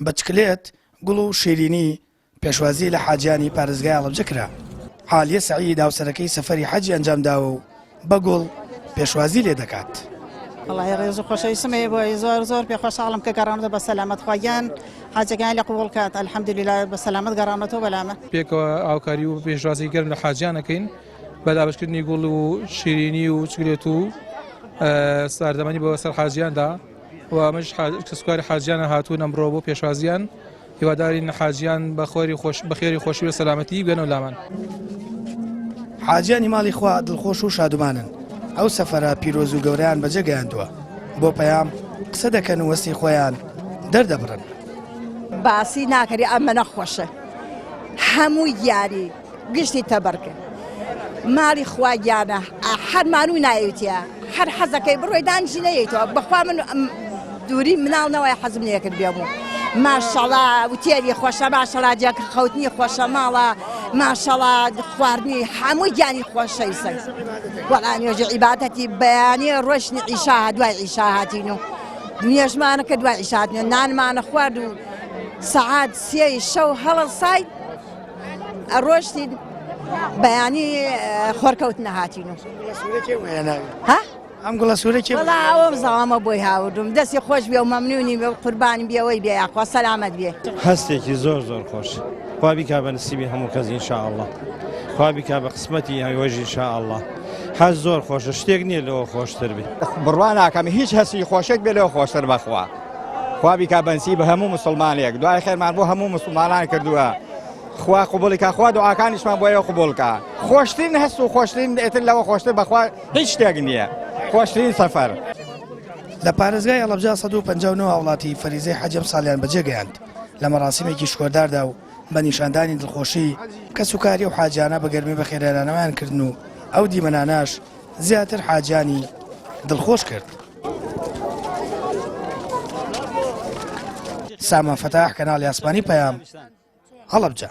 بە چکلێت، گوڵ و شیرینی پێشوازی لە حاجیانی پارێزگای هەڵەبجە کرا. عالیە سەعید هاوسەرەکەی سەفەری حەجی ئەنجامداوە و بە گوڵ پێشوازی لێ دەکات. وەڵاهی ڕێز و خۆشەویستم هەیە بۆی زۆر زۆر پێ خۆشحاڵم کە گەڕامەتەوە بە سەلامەت خوا گیان حاجەکانی لە قبوڵ کات الحمدللە بە سەلامەت گەڕامەتەوە بەلامە. پێکەوە هاوکاری و پێشوازی گەرم لە حاجیان ئەکەین بە دابەشکردنی گوڵ و شیرینی و چکلێت و ساردەمەنی بۆ سەر حاجیاندا و ئەمەش کەسوکاری حاجیانە هاتوون ئەمڕۆ بۆ پێشوازیان. هیوادارین حاجیان بە خۆری خۆش بە خێری خۆشی و سەلامەتی بگەنەوە لامان. حاجیانی ماڵی خوا دڵخۆش و شادومانن ئەو سەفەرە پیرۆز و گەورەیان بەجێ گەیاندووە بۆ پەیام قسە دەکەن و وەستی خۆیان دەردەبڕن. باسی ناکەری ئەمەنە خۆشە هەموو یاری گشتی تەبەرکە ماڵی خوا گیانە هەر مانوو نایەوتە هەر حەزەکەی بڕۆی دانیشی نەیەیتەوە بەخوا من دووری مناڵ نەوای حەزم نەکرد بێم و ماشەڵا وتێری خۆشە ماشەڵا جێکە خەوتنی خۆشە ماڵە ماشەڵا خواردنی هەموو گیانی خۆشەی سەر وەڵا نوێژی عیبادەتی بەیانی ڕۆشنی عیشا دوای عیشا هاتین و نوێژمانەکە دوای عیشا هاتین نانمانە خوارد و سەعات سێی شەو هەڵەسای ڕۆشتین بەیانی خۆرکەوتنە هاتین و ها؟ ئەم گوڵە سوورە کێ وەڵا ئەوم زاوامە بۆی هاوردوم دەستی خۆش بێ و مەمنونی بێ و قوربانی بێ ئەوەی بێ یاخوا سەلامەت بێ. هەستێکی زۆر زۆر خۆش خوا بیکا بە نسیبی هەموو کەس ان شاء اللە خوا بیکا بە قسمەتی ئەوەش ان شاء اللە حەز زۆر خۆشە شتێک نییە لەوە خۆشتر بێ. بڕوا ناکەم هیچ هەستی خۆشێک بێ لەوە خۆشتر بەخوا خوا بیکا بەنسیب هەموو موسڵمانێک دوای خێرمان بۆ هەموو موسڵمانان کردووە خوا قبوڵی کا خوا دوعاکانیشمان بۆ ئێوە قبوڵ کا خۆشترین هەست و خۆشترین ئێتر لەوە خۆشتر بەخوا هیچ شتێک نییە خۆشترین سەفەر. لە پارێزگای هەڵەبجە 159 هاوڵاتی فەریزەی حەجی ئەمساڵیان بەجێگەیاند لە مەراسیمێکی شکۆداردا و بە نیشاندانی دڵخۆشی کەسوکاری ئەو حاجیانە بە گەرمی بەخێرهێنانەوەیان کردن و ئەو دیمەنانەش زیاتر حاجیانی دڵخۆش کرد. سامان فەتاح کەناڵی ئاسمانی پەیام هەڵەبجە.